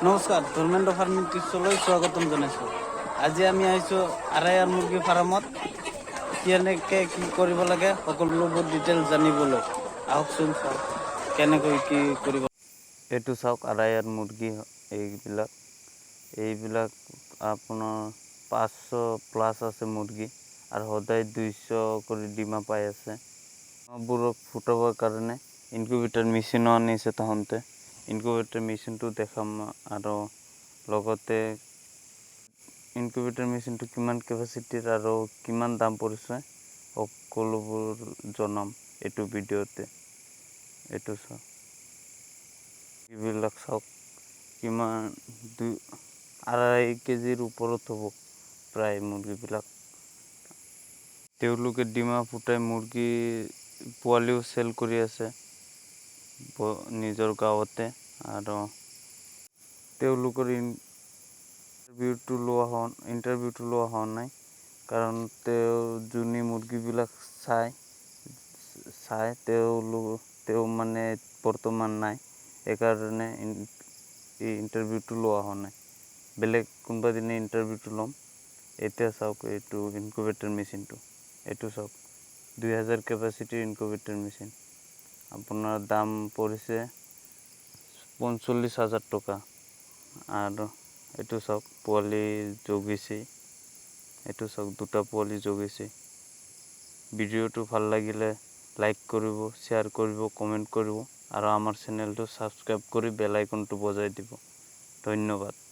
নমস্কাৰ, ধৰ্মেন্দ্ৰ ফাৰ্মিং টিপছলৈ স্বাগতম জনাইছোঁ। আজি আমি আহিছোঁ আৰায়াৰ মুৰ্গী ফাৰ্মত, কেনেকৈ কি কৰিব লাগে সকলোবোৰ ডিটেইলছ জানিবলৈ। আহকচোন, চাওক কেনেকৈ কি কৰিব। এইটো চাওক, আৰায়াৰ মুৰ্গী এইবিলাক। এইবিলাক আপোনাৰ 500 প্লাছ আছে মুৰ্গী আৰু সদায় 200 কৰি ডিমা পাই আছে। বোৰক ফুটাবৰ কাৰণে ইনকুবেটৰ মেচিনো আনিছে তাহোঁতে। ইনকুবেটৰ মেচিনটো দেখাম আৰু লগতে ইনকুবেটৰ মেচিনটো কিমান কেপাচিটিৰ আৰু কিমান দাম পৰিছে, সকলোবোৰ জনাম এইটো ভিডিঅ'তে। এইটো চাওক, এইবিলাক চাওক, কিমান 2-2.5 কেজিৰ ওপৰত হ'ব প্ৰায় মুৰ্গীবিলাক। তেওঁলোকে ডিমা ফুটাই মুৰ্গী পোৱালিও চেল কৰি আছে নিজৰ গাঁৱতে। আৰু তেওঁলোকৰ ইণ্টাৰভিউটো লোৱা হোৱা নাই, কাৰণ তেওঁ যোনে মুৰ্গীবিলাক চায় চায় তেওঁ মানে বৰ্তমান নাই। সেইকাৰণে এই ইণ্টাৰভিউটো লোৱা হোৱা নাই। বেলেগ কোনোবা দিনা ইণ্টাৰভিউটো ল'ম। এতিয়া চাওক, এইটো ইনকুবেটৰ মেচিনটো। এইটো চাওক, 2000 কেপাচিটিৰ ইনকুবেটৰ মেচিন। আপোনাৰ দাম পৰিছে 45,000 টকা। আৰু এইটো চাওক, পোৱালি জগিছে। এইটো চাওক, দুটা পোৱালি জগিছে। ভিডিঅ'টো ভাল লাগিলে লাইক কৰিব, শ্বেয়াৰ কৰিব, কমেণ্ট কৰিব আৰু আমাৰ চেনেলটো ছাবস্ক্ৰাইব কৰি বেল আইকনটো বজাই দিব। ধন্যবাদ।